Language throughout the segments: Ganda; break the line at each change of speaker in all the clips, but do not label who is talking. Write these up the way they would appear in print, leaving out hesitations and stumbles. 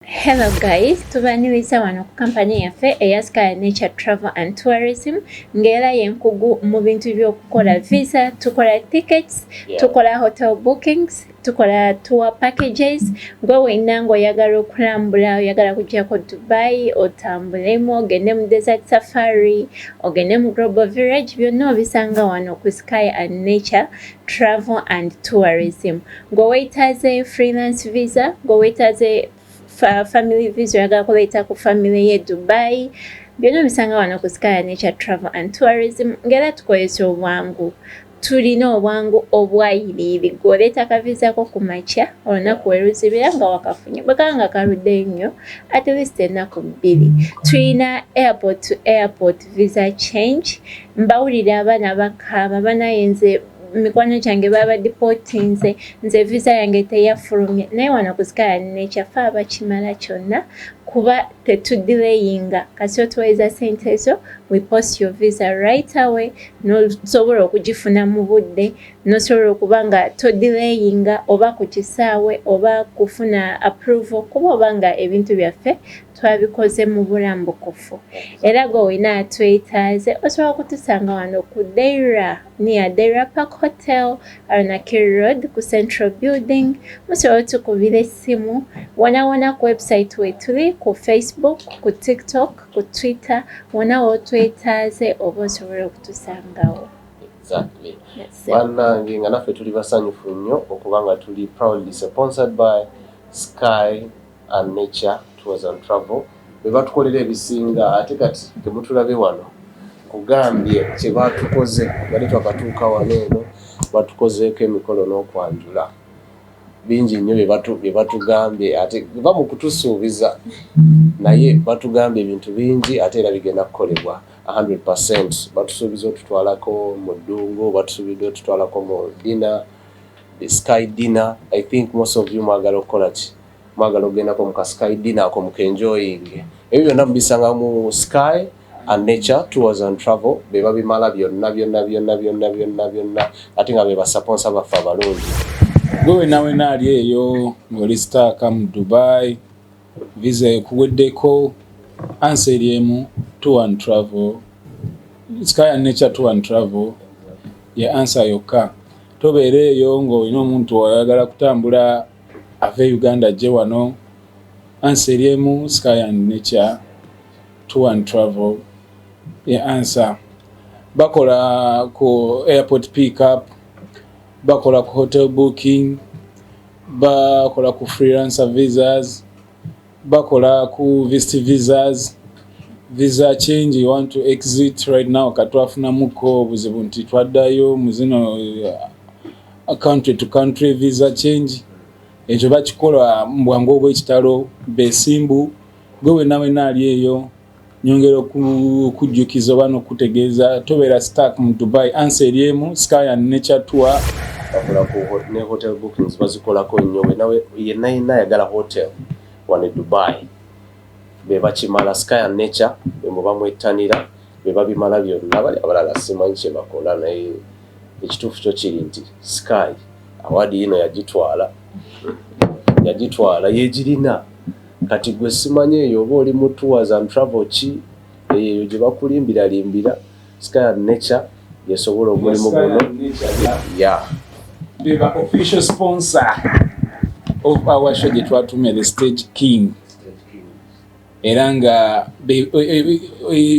Hello guys, tubaniriza wano ku kampani yaffe eya Sky Nature Travel and Tourism, ng'era yenkugu mu bintu by'okukola visa. Tukola tickets, tukola hotel bookings, tukola tour packages. Gwe wenna ng'oyagala okulambula, oyagala kujjako Dubai otambulemu, ogende mu desert safari, ogende mu Global Village, byonna obisanga wano ku Sky and Nature Travel and Tourism. Ng'oweetaaze freelance visa, ng'oweetaaze family visa, oyagala kuleeta ku family ye Dubai, byonna obisanga wano ku Sky Nature Travel and Tourism. Ng'era tukozesa obwangu, tulina obwangu obwayiriiri. Gweoleeta akavizaako ku makya, olunaku we luzibira nga wakafunye, bwe kaba nga kaludde nnyo, at least ennaku 2. Tulina airport to airport visa change. Mbawulira abaana bakaaba, banaye nze mikwano gyange baba deportinze, nze visa yange teyafulumye. Naye wano ku Sky Nature fe abakimala kyonna, kuba tetudelayinga. Kasi otuweeza sente zo, we post your visa right away, nosobola okugifuna mu budde, nosobola okuba nga todelayinga oba ku kisaawe oba kufuna approval, kuba oba nga ebintu byaffe twabikoze mu bulambukufu. Era gwe wena atwetaaze, osobola kutusanga wano ku Deira, near Deira Park Hotel, Al Nakheel Road, ku Central Building. Musobola otukubira essimu wona wona. Ku website wetuli, ku Facebook, ku TikTok, ku Twitter, wona wotwetaaze oba osobola okutusangawo.
Exactly.
Yes.
Bannange, nga naffe tuli basanyufu nnyo okuba nga tuli proudly sponsored by Sky and Nature Tours and Travel. Be batukolera ebisinga. Ate kati temutulabe wano, kugambye kye batukoze, bali twakatuuka wano eno, batukozeeko emikolo n'okwanjula bingi nnyo bye batugambye. Ate ba mu kutusuubiza, naye batugambye ebintu bingi, ate era bigenda kukolebwa 100. Batusuubiza otutwalako mu ddungu, batusuubidde otutwalako mu dinner, the Sky Dinner. I think most of you mwagala okukola ki? Mwagala okugendako mu ka Sky Dinner ako mukenjoying. Ebyo byonna mubisanga mu Sky and Nature Tours and Travel. Be babimala byonna byonna byonna byonna byonna byonna, ate nga be basponsor baffe abalungi.
Gwe wena wena ali eyo ng'oli stuck mu Dubai, visa ekuweddeko, answer eri emu: tour and travel, Sky and Nature Tour and Travel ye answer yokka. Tobeera eyo ng'olina omuntu oyagala kutambula ave e Uganda ajje wano, answer eri emu: Sky and Nature Tour and Travel ye answer. Bakola ku airport pickup, bakola ku hotel booking, bakola ku freelancer visas, bakola ku visit visas, visa change, you want to exit right now. Katwafunamuko obuzibu nti twaddayo mu zino country to country visa change, ekyo bakikola mu bwangu obw'ekitalo, besimbu. Gwe wenna wenna ali eyo, nyongera okujjukiza oba n'okutegeeza, tobeera stuck mu Dubai, answer eri emu: Sky and Nature Tour.
Bakola ku ne hotel bookings, bazikolako nnyo. Wenawe yenna yenna ayagala hotel wano e Dubai, be bakimala. Sky and Nature be muba mwettanira, be babimala byonna. Bali abalala simanyi kye bakola, naye ekituufu kyo kiri nti Sky award yino yagitwala, yagitwala, yegirina. Kati gwe simanyi eyo oba oli mu tours and travel ki eyo gye bakulimbiralimbira. Sky and Nature yesobola omulimu guno ya.
Beba official sponsor of our show gye twatumye The Stage King. Era nga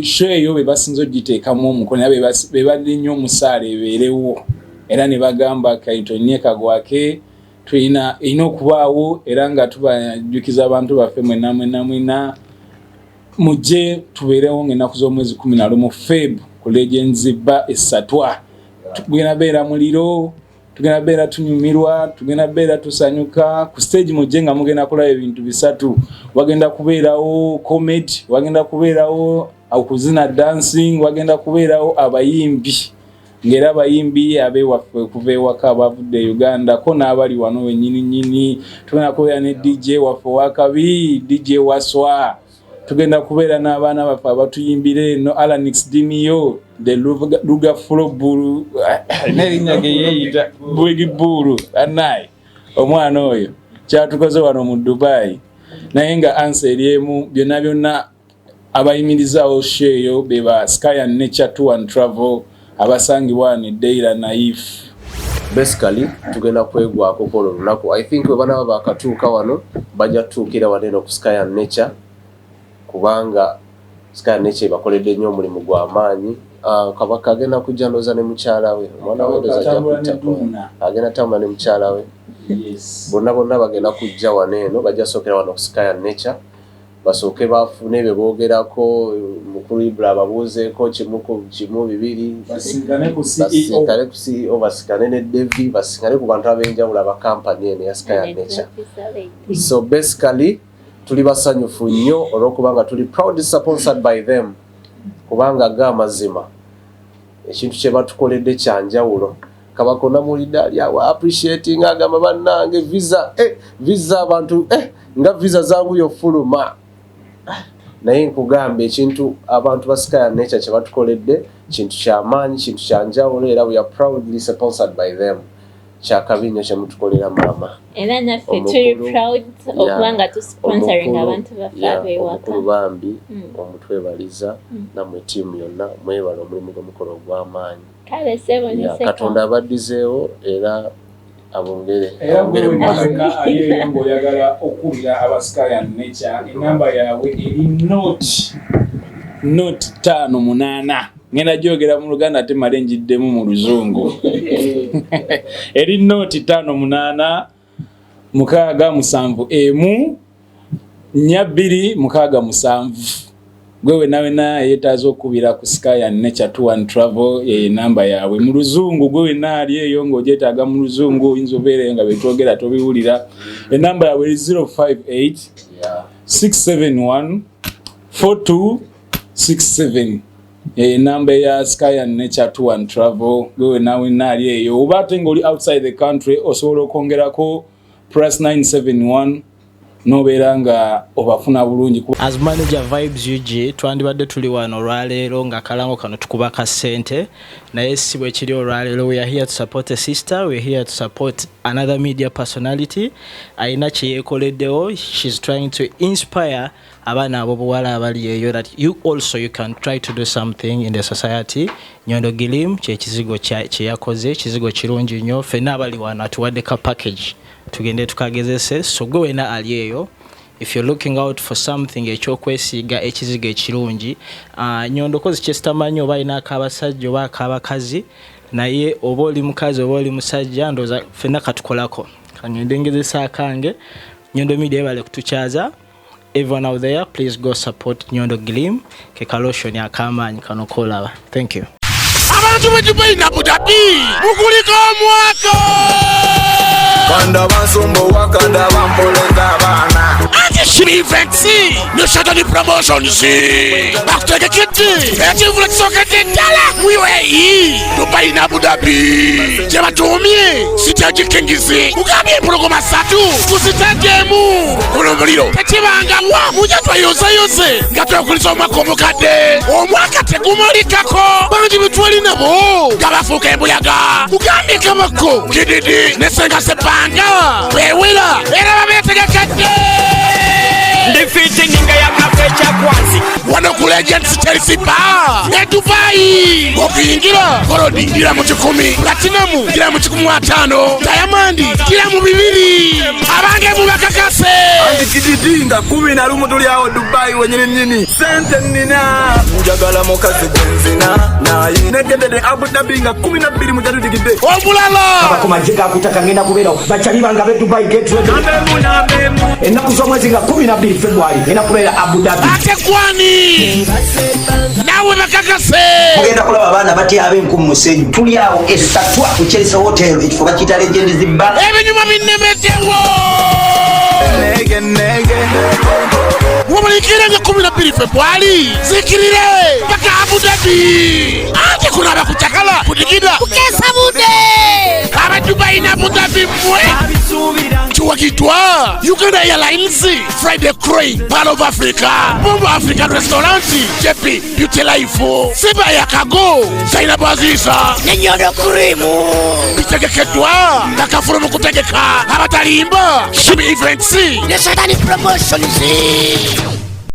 show eyo be basinze ogiteekamu omukono, era be badde nnyo omusaala ebeerewo, era ne bagamba kaitonyeka kagwake tulina erina okubaawo. Era nga tubajjukiza abantu baffe mwenna mwenna mwenna, mujje tubeerewo ng'ennaku z'omwezi 11 Feb ku Legends Bar esatwa. Tugenda beera muliro, tugenda beera tunyumirwa, tugenda beera tusanyuka ku stage. Mujje nga mugenda kulaba ebintu bisatu: wagenda kubeerawo comedy, wagenda kubeerawo okuzina, dancing, wagenda kubeerawo abayimbi, ng'era abayimbi abewaffe okuva ewaka abavudde e Uganda ko n'abali wano wennyini nnyini. Tugenda kubeera ne DJ waffe owakabi, DJ Waswa. Tugenda kubeera n'abaana baffe abatuyimbira eno, Alanix Dimio the Luga Flobulu, n'erinnya ge yeeyita Bwegibulu. Anaye omwana oyo kyatukoze wano mu Dubai. Naye nga answer eri emu, byonna byonna abayimirizaawo show eyo be ba Sky and Nature Tour and Travel, abasangibwa ne Deira Naif.
Basically tugenda kwegwako kwolwo olunaku. I think bwe banaba bakatuuka wano, bajja tutuukira wano eno ku Sky and Nature, kubanga Sky and Nature ebakoledde nnyo omulimu gw'amaanyi. Ah, Kabaka agenda kujja, ndooza ne mukyala we, omwana we ndooza ajja
Atambula ne
kuttako.
Duuna.
Agenda tambula ne mukyala we. Bonna bonna bagenda kujja wano eno, bajja sookera wano ku Sky and Nature, basooke bafune bye boogerako. Mukulu Ibra ababuuzeeko kimu ku kimu, bibiri.
Basinkane ku CEO.
Basinkane ku CEO, basinkane ne Devi, basinkane ku bantu ab'enjawulo aba kampani eno eya Sky and Nature. So basically tuli basanyufu nnyo olw'okuba nga tuli proud sponsored by them, kubanga ga amazima ekintu kye batukoledde kyanjawulo. Kabaka onamuwulidde ali awo appreciating, agamba, "Bannange, visa, visa abantu, nga visa zanguye ofuluma." Naye nkugamba ekintu abantu ba Sky and Nature kye batukoledde kintu kyamaanyi, kintu kyanjawulo, era we are proudly sponsored by them. Kyakabi nnyo kyemutukolera, maama.
Era naffe tuli proud okuba nga tusponsoring abantu baffe ab'ewaka.
Omukulu bambi omutwebaliza, nammwe ttiimu yonna mwebala omulimu gwe mukola ogw'amaanyi.
Kale ssebo.
Katonda abaddizeewo era abongere.
Era gwe
abongere mu maanyi.
Wenna ali eyo ng'oyagala okubira aba Sky and Nature, enamba yaabwe eri 0 0 58. Ngenda gyogera mu Luganda ate male ngiddemu mu Luzungu. Eri 0 58 6 71 42 67. Gwe wena wena yeetaaza okubira ku Sky and Nature Tour and Travel, enamba yaabwe mu Luzungu, gwe wena ali eyo ng'ogyetaaga mu Luzungu, oyinza obeereyo nga betwogera tobiwulira, enamba yaabwe eri 058 671 4267, enamba eya Sky and Nature Tour and Travel. Gwe wena wena ali eyo, oba ate ng'oli outside the country, osobola okwongerako plus 971 n'obeera nga obafuna bulungi.
As manager Vibes UG, twandibadde tuli wano olwaleero nga akalango kano tukuba ka ssente, naye si bwe kiri. Olwaleero we are here to support a sister, we are here to support another media personality alina kye yeekoleddewo. She's trying to inspire abaana ab'obuwala abali eyo that you also, you can try to do something in the society. Nyondo Gilim kyekizigo kye yakoze, kizigo kirungi nnyo. Ffenna abali wano atuwadde ka package tugende tukagezese. So gwe wena ali eyo, if you're looking out for something ekyokwesiiga, ekizigo ekirungi, Nyondo kozi kyesitamanyi oba alina akabasajja oba akabakazi, naye oba oli mukazi oba oli musajja, ndowooza ffenna katukolako. Kangende ngezesa akange. Nyondo Media ebale kutukyaza. Everyone out there, please go support Nyondo Glim, ke kalotion akamaanyi kano kolaba. Thank you.
Abantu b'e Dubai na Abu Dhabi, mukuliko omwaka.
Kanda bansumbuwa, kanda bampoleza abaana.
Anti Shiri Events ne Shatani Promotions bakutegekedde ekivvulu kisookedde ddala mu UAE, Dubai ne Abu Dhabi, gye batuumye Stage Kings. Kugambye empologoma ssatu ku stage emu. Guno omuliro tekibangawa, mujja tweyozeyose nga twekulisa omwaka omukadde. Omwaka tegumalikako, bangi betwali nabo nga bafuuka embuyaga. Kugambye Kabako Kididi ne Senga Sepanga bewera era babeetegekedde.
Ndi fit ninga yakafekyakwansi.
Wano ku Legends Chelsea Bar e Dubai, okuyingira gold dirham 100, platinum dirham 150, diamond dirham 200. Abange mubakakase.
Andikididi nga 11 tuli awo Dubai wenyini nyini, sente nina, njagala mukazi gwenzina naye negendede Abu Dhabi nga 12 mujatudigidde.
Omulala
ku magye gakutaka ngenda kubeerawo bakyali bange abe Dubai, get ready. Ennaku z'omwezi nga 12 February ngenda kubeera Abu Dhabi.
Ate kwani naawe bakakase.
Mugenda kulaba abaana batyaba enku mu musenyu. Tuli awo esatwa ku Chelsea Hotel, ekifo bakiyita Legends Bar.
Ebinyuma binnemeddewo.
Nege nege.
Wabalikire nga 12 Febwali zikirire paka Abu Dhabi, ate kulaba kucakala. Kudigida
Kukesa budde.
Aba Dubai ne Abu Dhabi mmwe kiwagidwa Uganda Airlines, Friday Crane, Pearl of Africa, Bombo African Restaurant, JP Beauty Life, Siba Yakago, Zainabu Aziza
Nenyondo Kurimu.
Bitegekeddwa kakafulu mu kutegeka abatalimba Shimi Events
Ne Satani Promotions.